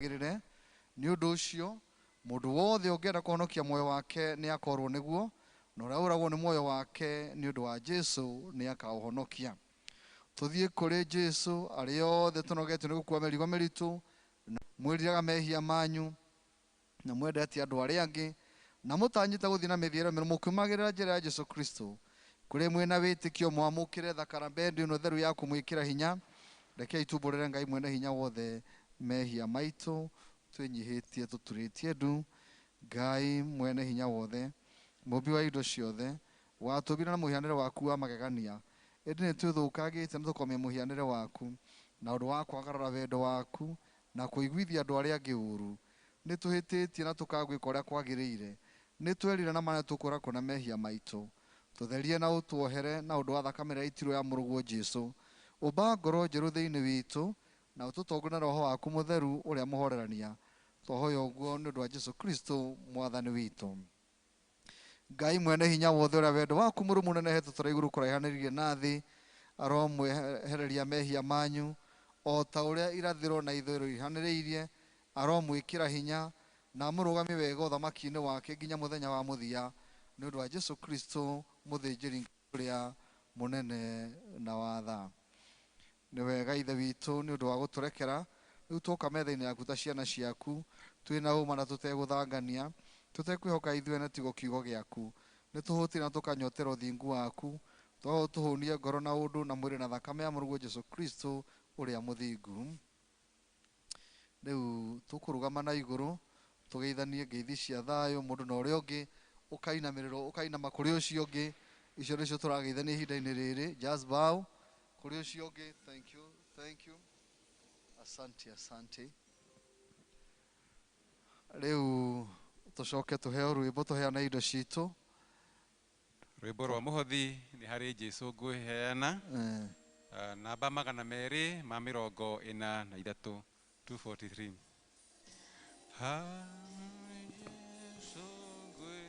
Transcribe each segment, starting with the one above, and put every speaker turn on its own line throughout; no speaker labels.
Gĩrĩre nĩ ũndũ ũcio mũndũ wothe ũngĩenda kũhonokia muoyo wake nĩ akorwo nĩguo, na ũrĩa ũragwo nĩ muoyo wake nĩ ũndũ wa Jesũ nĩ akaũhonokia. Tũthiĩ kũrĩ Jesũ arĩa othe tũnogetio nĩ gũkua mĩrigo mĩritũ, na mwĩriraga mehia manyu, na mwendete andũ arĩa angĩ, na mũtanyĩte gũthiĩ na mĩthiĩre mĩũru, mũkiumagĩrĩra njĩra ya Jesũ Kristo. Kũrĩ mwĩna wĩtĩkio mwamũkĩre thakramenti ĩno theru ya kũmwĩkĩra hinya. Rekei tumbũrĩre Ngai mwene hinya wothe mehia maitũ, twĩnyihĩtie tũturĩtie ndu. Ngai mwene hinya wothe, mũmbi wa indo ciothe, watũmbire na mũhianĩre waku wa magegania, ĩndĩ nĩ twĩthũkangĩte na tũkomia mũhianĩre waku na ũndũ wa kwagarara wendo waku na kũiguithia andũ arĩa angĩ ũũru. Nĩ tũhĩtĩtie na tũkagwĩka ũrĩa kwagĩrĩire, nĩ twerira na mana tũkũra kũna mehia maitũ. Tũtherie na ũtuohere na ũndũ wa thakame ĩrĩa yaitirwo ya mũrũguo Jesũ. Ũmba ngoro njerũ thĩinĩ witũ na ũtũtongorie na roho waku mũtheru ũrĩa mũhorerania. Twahoya ũguo nĩ ũndũ wa Jesũ Kristo mwathani witũ. Ngai mwene hinya wothe ũrĩa wendo waku mũrũmu ũnenehete tũrĩa igũrũ kũraihanĩrĩrie na thĩ, aromwehereria mehia manyu o ta ũrĩa irathĩro na ithũĩro ihanĩrĩirie, aromwĩkĩra hinya na amũrũgamie wega ũthamaki-inĩ wake nginya mũthenya wa mũthia, nĩ ũndũ wa Jesũ Kristo mũthĩnjĩri ũrĩa mũnene na wa tha. Nĩ wega Ithe witũ nĩ ũndũ wa gũtũrekera. Rĩu twoka metha-inĩ yaku ta ciana ciaku, twĩna ũma na tũtegũthangania, tũtekwĩhoka ithuĩ ene tigo kiugo gĩaku. Nĩ tũhũtire na tũkanyotera ũthingu waku, twahoya ũtũhũnie ngoro na ũndũ na mwĩrĩ na thakame ya mũrũguo Jesũ Kristo ũrĩa mũthingu. Rĩu tũkũrũgama na igũrũ tũgeithanie ngeithi cia thayũ mũndũ na ũrĩa ũngĩ, ũkainamĩrĩrwo ũkainama kũrĩ ũcio ũngĩ. Icio nĩcio tũrageithania ihinda-inĩ rĩrĩ. Just bow kũrĩ ũcio ũngĩ. Thank you, thank you, asante, asante. Rĩu tũcoke tũheo rwĩmbo tũheane indo citũ.
Rwĩmbo rwa mũhothi nĩ harĩ Jesũ ngwĩheana. Namba 243, 243. Harĩ Jesũ ngwĩ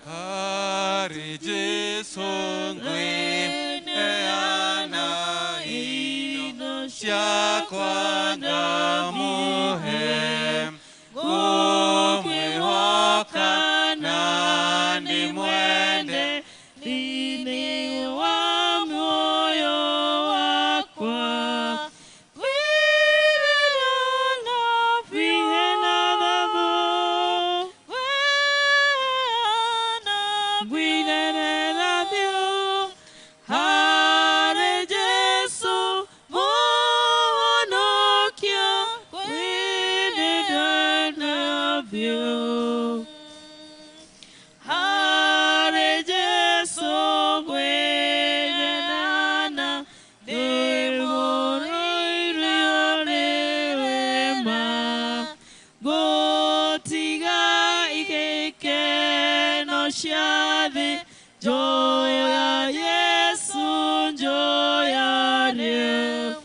Harĩ Jesũ ngwĩheana indo ciakwa ngamũhe, ngũmwĩhoka na ndĩmwende
thĩinĩ wa muoyo wakwa. Joya Yesu, joya Reu.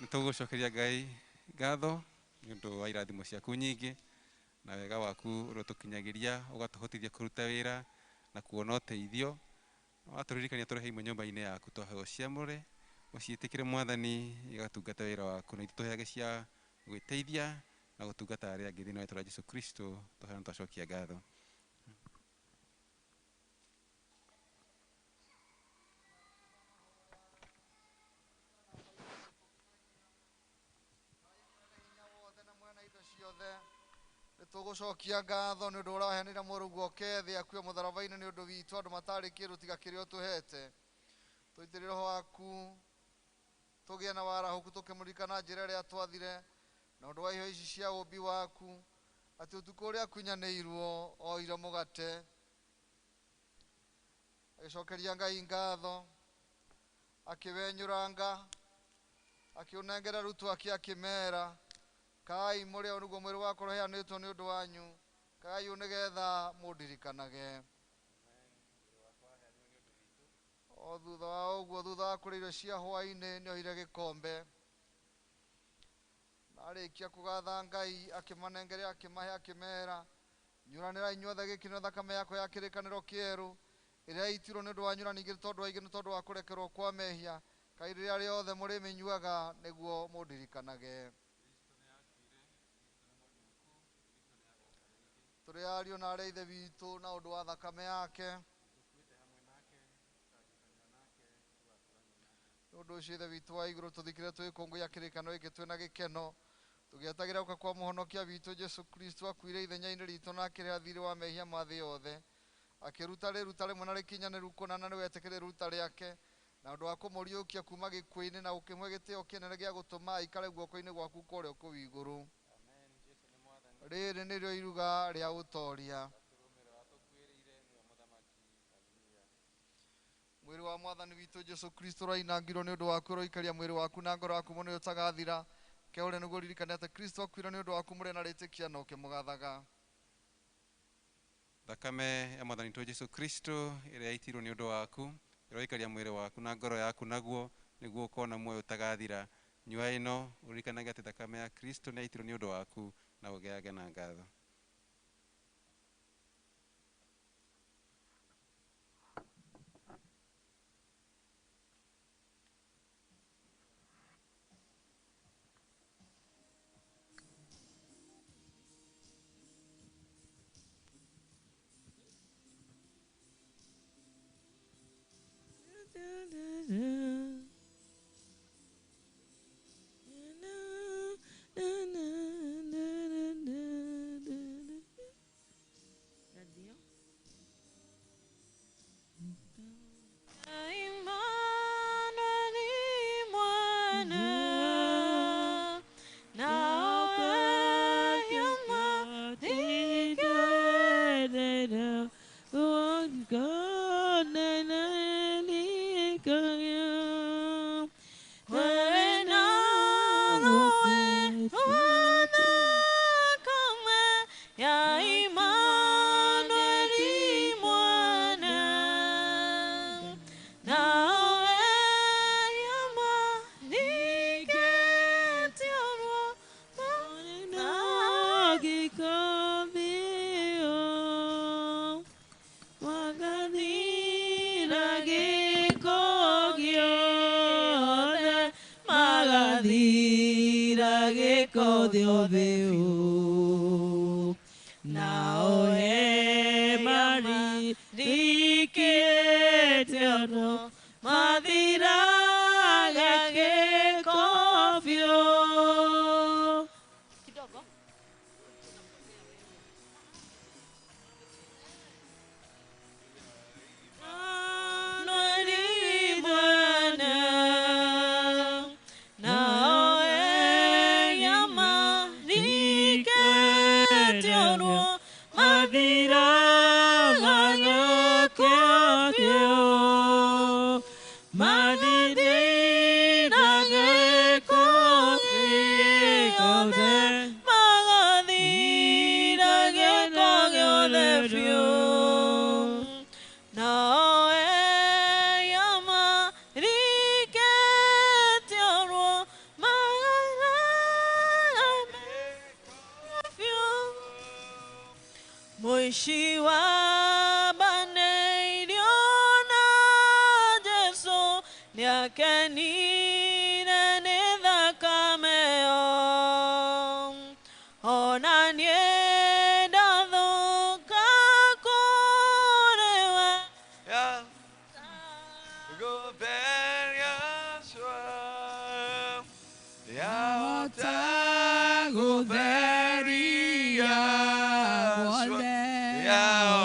Nĩtũgũcokeria Ngai ngatho nĩ ũndũ wa irathimo ciaku nyingĩ na wega waku ũrĩa ũtũkinyagĩria, ũgatũhotithia kũruta wĩra na kuona ũteithio. Watũririkania tũrehe imwe nyũmba-inĩ yaku twaheo ciamũre, ũciĩtĩkĩre Mwathani, igatungata wĩra waku, na ithuĩ tũheage cia gwĩteithia Na gũtungata arĩa angĩ thĩinĩ wa rĩĩtwa rĩa Jesũ Kristo tũheana twacokia ngatho.
Tũgũcokia ngatho nĩ ũndũ ũraheanĩra mũrũguo oke thĩ akue mũtharaba-inĩ nĩ ũndũ witũ andũ matarĩ kĩndũ tiga kĩrĩa ũtũhete. Tũitĩrĩrie roho waku tũgĩe na warahũku tũkĩmũririkana njĩra ĩrĩa twathire na ũndũ wa iheo ici cia ũũmbi waku atĩ ũtukũ ũrĩa akunyanĩirwo oire mũgate agĩcokeria Ngai ngatho akĩwenyũranga akĩũnengera arutwo ake akĩmera kai mũrĩo nĩguo mwĩrĩ wakwa ũheanĩtwo nĩ ũndũ wanyu kai ũyũ nĩgetha mũndirikanage. O thutha wa ũguo thutha wa kũrĩa irio cia hwaĩ-inĩ nĩoire gĩkombe na arĩkia kũgatha Ngai akĩmanengera akĩmahe akĩmera nyuranĩrai inyuothe gĩkĩ nĩyo thakame yakwa ya kĩrĩkanĩro kĩerũ ĩrĩa yaitirwo nĩ ũndũ wanyu na ningĩ tondũ wa aingĩ nĩ tondũ wa kũrekerwo kwa mehia kai rĩrĩa rĩothe mũrĩmĩnyuaga nĩguo mũndirikanage. Tũrĩ ariũ na arĩa ithe witũ na ũndũ wa thakame yake. Nĩ ũndũ ũcio ithe witũ wa igũrũ tũthikĩre twĩkũngũiya kĩrĩkanĩro gĩkĩ twĩna gĩkeno tũgĩetagĩra gũka kwa mũhonokia witũ Jesũ Kristo akuire ithenya-inĩ ritũ na akĩrĩha thiirĩ wa mehia ma thĩ yothe akĩruta rĩruta rĩmwe na rĩkinyanĩru kũna na nĩwetĩkĩrire iruta rĩake na ũndũ wa kũmũriũkia kuma gĩkuũ-inĩ na ũkĩmũhe gĩtĩo kĩnene gĩa gũtũma aikare guoko-inĩ gwaku kũrĩa kũu igũrũ. Rĩrĩ nĩrĩo iruga rĩa ũtoria. Mwĩrĩ wa mwathani witũ Jesũ Kristo ũrainangirwo nĩ ũndũ waku ũroikaria mwĩrĩ waku na ngoro yaku mũno ũtagathira keũre nĩguo ũririkane atĩ Kristo akuire nĩ ũndũ waku mũrĩ na rĩtĩkia na ũkĩmũgathaga.
Thakame ya mwathani witũ Jesũ Kristo ĩrĩa yaitirwo nĩ ũndũ waku ĩroikaria mwĩrĩ waku na ngoro yaku naguo nĩguo ũkona muoyo ũtagathira. Nyua ĩno ũririkanage atĩ thakame ya Kristo nĩ yaitirwo nĩ ũndũ waku na ũgĩage na ngatho.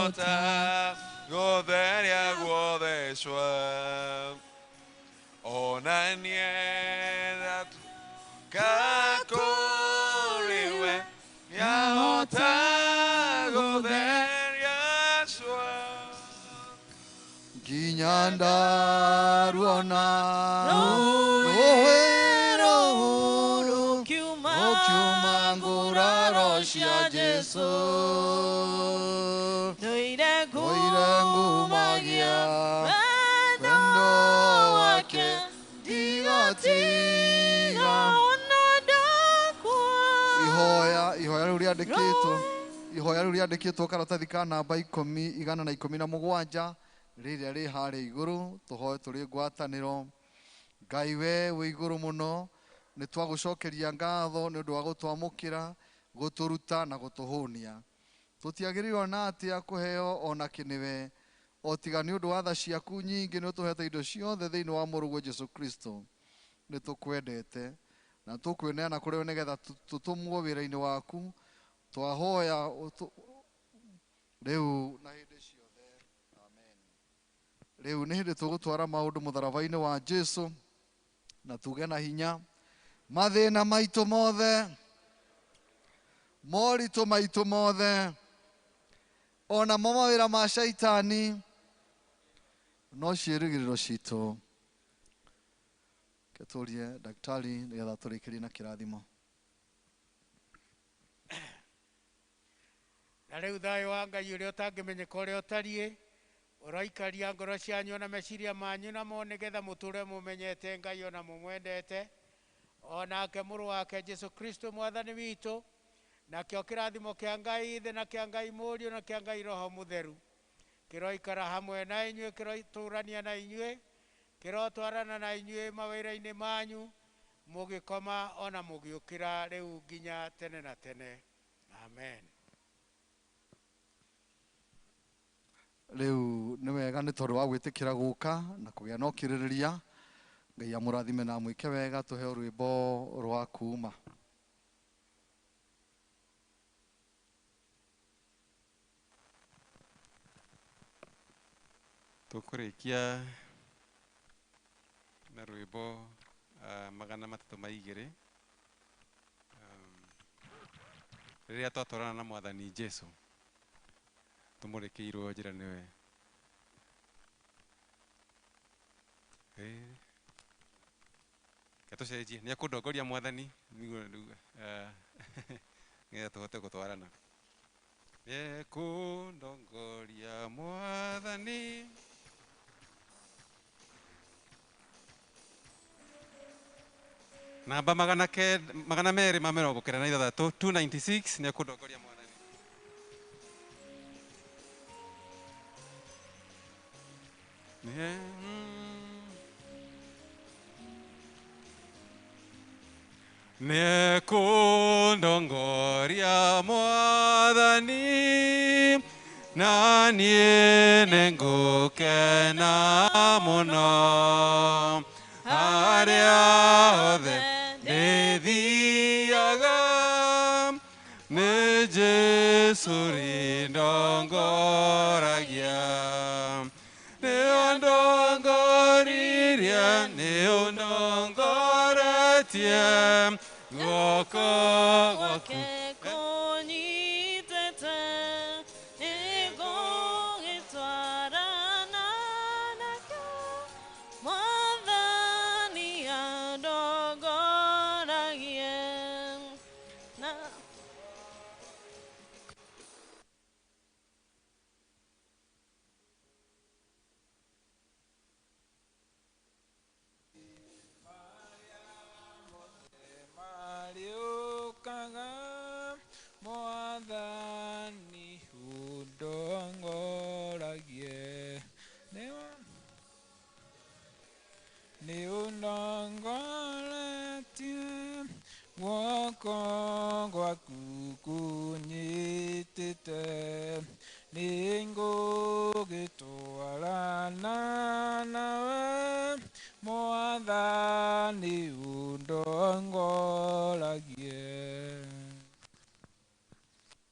Nĩahota gũtheria guothe cwa ona niĩ kũrĩ we nĩahota gũtheria cwa
nginya ndaruona rũĩ rũu
Rũkiuma
rũkiuma nguraro cia Jesũ
Ndoire
Ndoire ngumagia
wendo
wendo
wake
wake ndigatiga
ona ndakua
ihoya ihoya rĩu rĩandĩkĩtwo ihoya rĩu rĩandĩkĩtwo karatathi ka namba 10 117 rĩrĩa rĩ harĩa igũrũ tũhoe tũrĩ ngwatanĩro. Ngai we wĩ igũrũ mũno, nĩ twagũcokeria ngatho nĩ ũndũ wa gũtwamũkĩra, gũtũruta na gũtũhũnia. Tũtiagĩrĩirwo na atĩa kũheo ona kĩ nĩwe, o tiga nĩ ũndũ wa tha ciaku nyingĩ nĩ ũtũhete indo ciothe thĩinĩ wa mũrũguo Jesu Kristo. Nĩ tũkwendete na tũkwĩneana kũrĩ we nĩgetha tũtũmwo wĩra-inĩ waku. Twahoya rĩu na hĩndĩ ciothe, amen. Rĩu nĩ hĩndĩ tũgũtwara maũndũ mũtharaba-inĩ wa Jesu na tuge na hinya mathĩna maitũ mothe, moritũ maitũ mothe, onamo mawĩra ma caitani, no ciĩrĩgĩrĩro citũ. Reke tũrie ndagĩtarĩ nĩgetha tũrĩkĩrie na kĩrathimo.
Na rĩu thayũ wa Ngai ũrĩa ũtangĩmenyeka ũrĩa ũtariĩ ũroikaria ngoro cianyu na meciria manyu namo nĩgetha mũtũre mũmenyete Ngai ona mũmwendete onake mũrũ wake Jesu Kristo mwathani witũ. Nakĩo kĩrathimo kĩa Ngai Ithe na kĩa Ngai Mũriũ na kĩa Ngai Roho Mũtheru kĩroikara hamwe na inyuĩ, kĩrotũrania na inyuĩ, kĩrotwarana na inyuĩ mawĩra-inĩ manyu, mũgĩkoma ona mũgĩũkĩra, rĩu nginya tene na tene, amen.
Rĩu nĩ wega nĩ tondũ wa gwĩtĩkĩra gũka na kũgĩa na ũkirĩrĩria. Ngai amũrathime na amwĩke wega. Tũheo rwĩmbo rwa kuma.
Tũkũrĩkia na rwĩmbo 302, rĩrĩa twatwarana na mwathani Jesu tũmũrĩkĩirwo njĩra nĩwe. Reke tũcenjie nĩ ekũndongoria mwathani nĩguo rĩu, nĩgetha tũhote gũtwarana. Nĩ ekũndongoria mwathani. Namba 296, 296, nĩ ekũndongoria mwathani. Nĩ ekũndongoria mwathani na niĩ nĩngũkena mũno harĩa hothe ndĩthiaga nĩ Jesu rĩndongoragia nĩ ũndongoririe nĩ ũndongoretie guoko gwaku
Gwake kũnyitĩte nĩngũgĩtwarana nakĩo mwathani andongoragie na
Marĩũkaga mwathani ũndongoragie nĩ ũndongoretie guoko gwaku kũnyitĩte nĩngũgĩtwarana nawe mwathani ũndongoragie.